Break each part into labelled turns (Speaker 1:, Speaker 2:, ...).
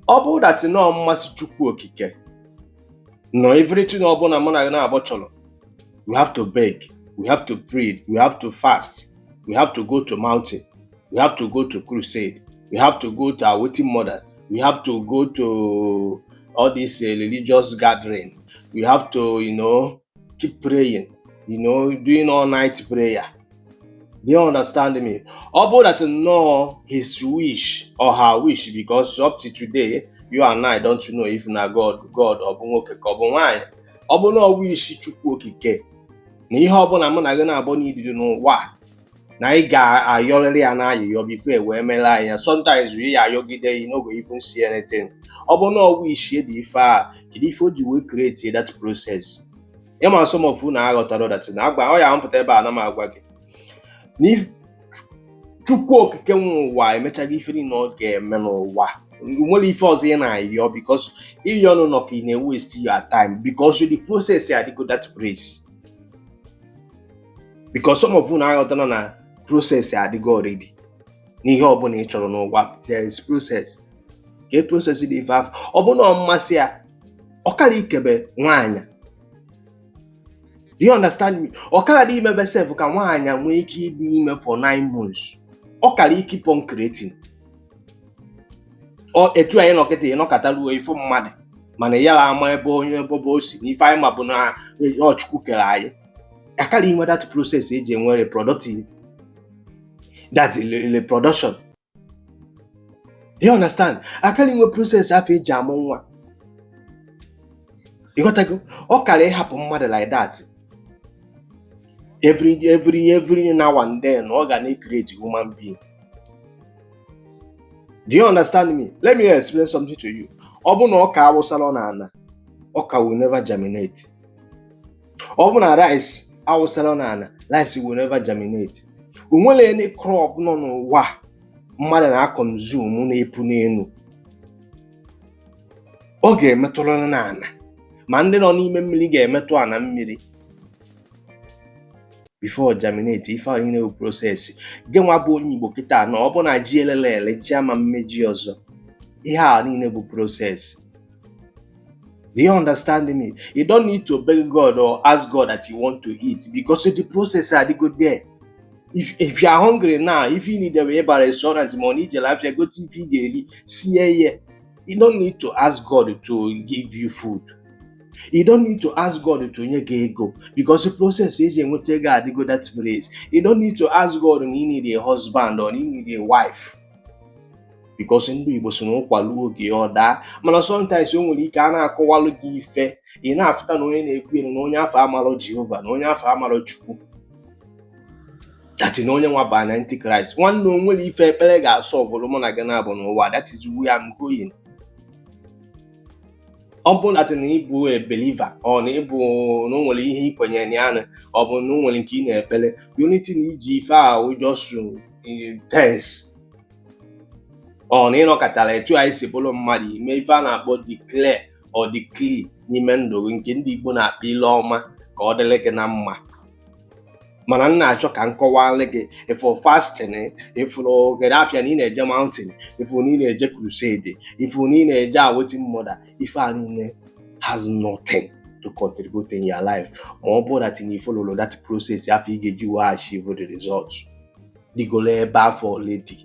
Speaker 1: Ọ bụrụ that nọọ mmasị Chukwu Okike nọ, everything ọbụla mụ na gị na-abụ chọrọ, we have to beg, we have to pray, we have to fast, we have to go to mountain, we have to go to crusade, we have to go to our waiting mothers, we have to go to all these religious gathering, we have to keep praying, doing all night prayer. Do you understand me? Ọ bụrụ that nnọọ his wish or her wish, because up to today you and I don't know if na God ọ bụ nwoke ka ọ bụ nwaanyị, ọ bụ na ọ wish Chukwu Okike na ihe ọbụla mụ na gị na-abụ n'idiri n'ụwa a, na anyị ga-ayọrịrị ya n'ayịyọ before e wee mere anyị ya. Sometimes we ya ayọgide, you no go even see anything. Ọ bụ na ọ wish dị ife a, kedu ife o ji wee create that process? Ịma, some of unu aghọtara that na agba ọ ya mpụta ebe a na m agwa gị na Chukwu Okike nwe ụwa emechaghị ife niile ọ ga-eme n'ụwa. Nwere ife ọzọ ị na-ayọ, because ịyọ nụ nọ ka ị na-waste your time, because the process adịgo that place, because some of unu aghọtara na process adịgo already. N'ihe ọbụla ị chọrọ n'ụwa, there is process. Ka process dị ife afọ, ọ bụ na ọ mmasị ya, ọ kara ikebe nwaanyị. Do you understand me? Ọ kara dị imebe sef ka nwaanyị nwee ike ịdị ime for 9 months. Ọ kara keep on creating. Ọ etu anyị nọkịta, ịnọkọta ruo ifu mmadụ, mana ya ama ebe onye ebe o si na ife anyị ma bụ na ọ Chukwu kere anyị. Akara inwe that process eji enwe reproductive, that reproduction. Do you understand? Akara inwe process afọ eji amụ nwa. Ịghọtago? Ọ kara ịhapụ mmadụ like that. Every now and then ọ ga na-create human being. Do you understand me? Let me explain something to you. Ọ bụ na ọka awụsara n'ala, ọka will never germinate. Ọ bụ na rice awụsara n'ala, rice will never germinate. O nwere any crop nọ n'ụwa mmadụ na-consume na-epu n'elu, ọ ga-emetụrịrị n'ala. Ma ndị nọ n'ime mmiri ga-emetụ ana mmiri before germinate. Ife a niile bụ process. Gị nwa bụ onye Igbo kịta na ọ bụ na ji elele ele ji ama mmeji ọzọ. Ihe a niile bụ process. Do you understand me? You don't need to beg God or ask God that you want to eat, because the process adịgo there. If you are hungry now, if you need ịba restaurant ma ọ na ijele afịa gote ife ị ga-eri sie ya. You don't need to ask God to give you food. You don't need to ask God to nye gị ego, because the process eji enweta ego adịgo that place. You don't need to ask God na you need a husband or you need a wife, because ndị Igbo si na ụkwa luo oge ọ daa. Mana sometimes o nwere ike a na-akọwalụ gị ife, ị na-afụta na onye na-ekwu elu na onye afọ amarọ Jehova, na onye afọ amarọ Chukwu, that na onye nwa bụ na antichrist. Nwanne, o nwere ife ekpere ga-asọvụrụ mụ na gị na-abụ n'ụwa. That is where I'm going. Ọ bụ na ịbụ a believer, ọ na ịbụ na o nwere ihe ị kwenyere na ya, na ọ bụ na o nwere nke ị na-ekpere, the only thing iji ife ahụ just tense, ọ na ịnọkọtara etu anyị si bụrụ mmadụ ime ife a na-akpọ declare or decree n'ime ndụ gị, nke ndị Igbo na-akpọ ile ọma, ka ọ dịrị gị na mma. Mana m na-achọ ka m kọwalụ gị, ifụ fasting, ifụrụ ogere afịa na ị na-eje mountain, ifụ na ị na-eje crusade, ifụ na ị na-eje awaiting mother, ife a niile has nothing to contribute in your life ma ọ bụrụ that na i follow that process afọ ị ga-eji wee achieve the result dịgolo ebe afọ already.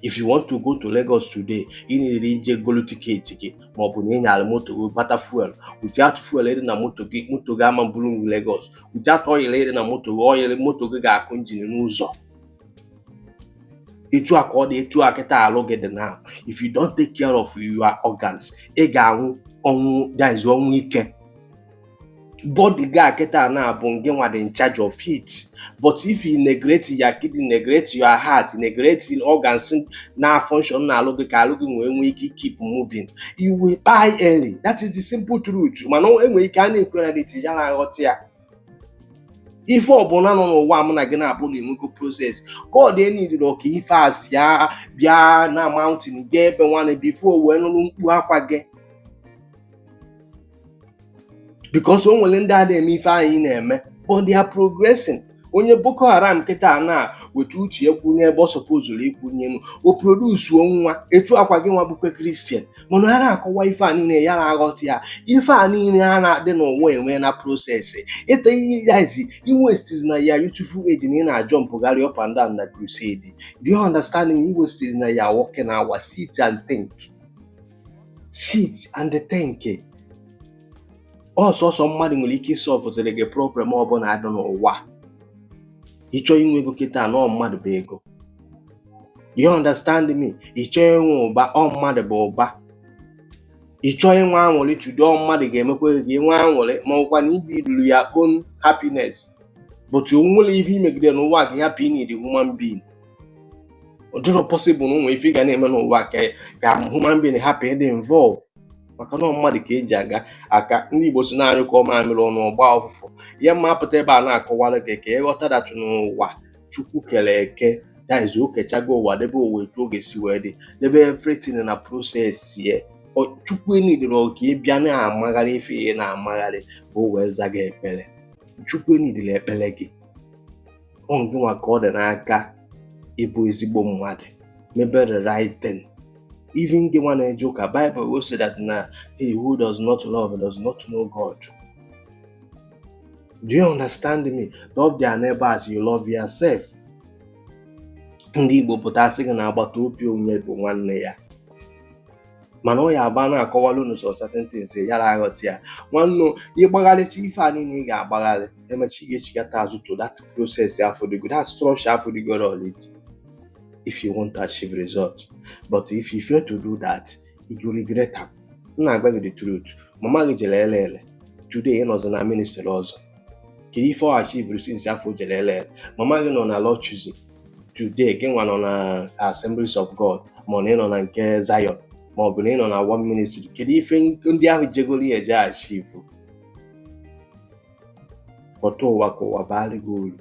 Speaker 1: If you want to go to Lagos today, ị na-ere ije golu ticket gị, ma ọ bụ na ị nyara moto gị bata fuel. Without fuel ịdị na moto gị, moto gị ama buru Lagos. Without oil ịdị na moto gị, oil moto gị ga-akụ engine n'ụzọ. Etu a ka ọ dị, etu a kịta alụ gị dị now. If you don't take care of your organs, ị ga-anwụ ọnwụ, that is ọnwụ ike. Body gị a kịta na bụ ngị nwa dị in charge of it, but if you neglect your kidney, neglect your heart, neglect organs na function na alụ gị ka alụ gị nwee nwee ike keep moving, you will die early. That is the simple truth. Mana enwere ike a na-ekwe na det ya na-aghọta ya. Ife ọbụla nọ n'ụwa mụ na gị na-abụ na enwego process. God enidiri ọka ife a si ya bịa na mountain gaa ebe nwanne before wee nụrụ mkpu akwa gị, because o nwere ndị a na-eme ife anyị na-eme, but they are progressing. Onye Boko Haram kịta na weta uche ya kwunye ebe ọ supposezuru ikwunyenu, o produceuo nwa etu akwa gị nwa bụkwa Christian. Mana ha na-akọwa ife a niile ya na-aghọta ya. Ife a niile ha na-adị n'ụwa enwe na process ịta ihe yazi iwastes na ya youthful age na ị na-ajumpgharị up and down na crusade. Do you understand me? Iwastes na ya working hour. Sit and think, sit and think. Ọsọsọ mmadụ nwere ike ịsolveziri gị problem ọbụla dị n'ụwa. Ịchọ inwe ego kịta na ọ mmadụ bụ ego. You understand me? Ịchọ inwe ụba, ọ mmadụ bụ ụba. Ịchọ inwe aṅụrị today, ọ mmadụ ga-emekwa gị inwe aṅụrị, ma ọbụkwa na ibi ruru ya own happiness. But o nwere ife imegide n'ụwa ka hapụ need human being. Ọ dịrọ possible na ụmụ ife ị ga na-eme n'ụwa ka human being hapụ ịdị involve, maka na ọ mmadụ ka eji aga aka. Ndị Igbo si na-anyụ ka ọ mamịrị ọnụ ọgba ọfụfụ ihe mma apụta ebe a na-akọwara gị ka ịghọta that n'ụwa Chukwu kere eke, that is, o kechago ụwa, debe ụwa etu ọ ga-esi wee dị, debe everything na process ye. Chukwu enidere ka ị bịa na-amagharị ife ị na-amagharị ka o wee za gị ekpere. Chukwu enidere ekpere gị. Ọ gị nwa ka ọ dị n'aka ịbụ ezigbo mmadụ, mebe the right thing. Even gị nwa na-eje ụka, Bible will say that na he who does not love does not know God. Do you understand me? Love their neighbor as you love yourself. Ndị Igbo pụta sị gị na agbata obi onye bụ nwanne ya, mana ọ ya aba na-akọwara unu some certain things yara aghọta ya. Nwanne, ịgbagharịcha ife a niile ị ga-agbagharị, emechi ị ga-echigata azụ to that process afọdịgo, that structure afọdịgoro already, if you want to achieve result. But if you fail to do that, you go regret am. M na-agwa gị the truth. Mama gị jere ele ele, today ị nọzi na ministry ọzọ. Kedu ife ọ achieve since afọ o jere ele ele? Mama gị nọ na Lord Choosing, today gị nwa nọ na Assemblies of God, ma ọ na ị nọ na nke Zion, ma ọ bụ na ị nọ na one ministry. Kedu ife ndị ahụ jegoro ya eje achieve? Pụta ụwa ka ụwa baara gị uru,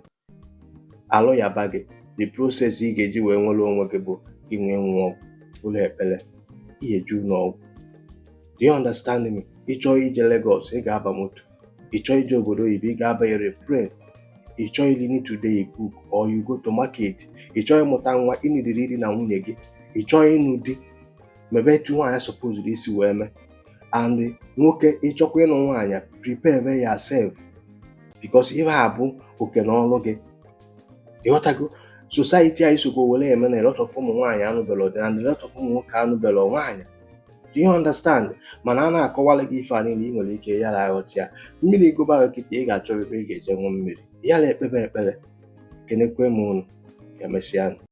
Speaker 1: alụ ya ba gị. The process ị ga-eji wee nwere onwe gị bụ inwe nwa ọgwụ ụlọ ekpere ihe ju n'ọgwụ. Do you understand me? Ị chọọ ije Lagos, ị ga-aba moto. Ị chọọ ije obodo oyibo, ị ga-aba aeroplane. Ị chọọ iri today, you cook or you go to market. Ị chọọ ịmụta nwa, ị nidiri iri na nwunye gị. Ị chọọ ịnụ di, mebe etu nwaanyị supposed isi wee mee. And nwoke, ịchọkwa ịnụ nwaanyị, prepare yourself, because ihe a bụ oke na ọrụ gị. Ịghọtago? Society anyị sokwa were eme na a lot of ụmụ nwaanyị anụbelo di and a lot of ụmụ nwoke anụbelo nwaanyị. Do you understand? Mana a na-akọwara gị ife a niile, ị nwere ike yara aghọta ya. Mmiri goba gị kịta, ị ga-achọ ebe ị ga-eje ṅụọ mmiri yara ekpebe ekpere. Kenekwe m unu. Ka emesịa.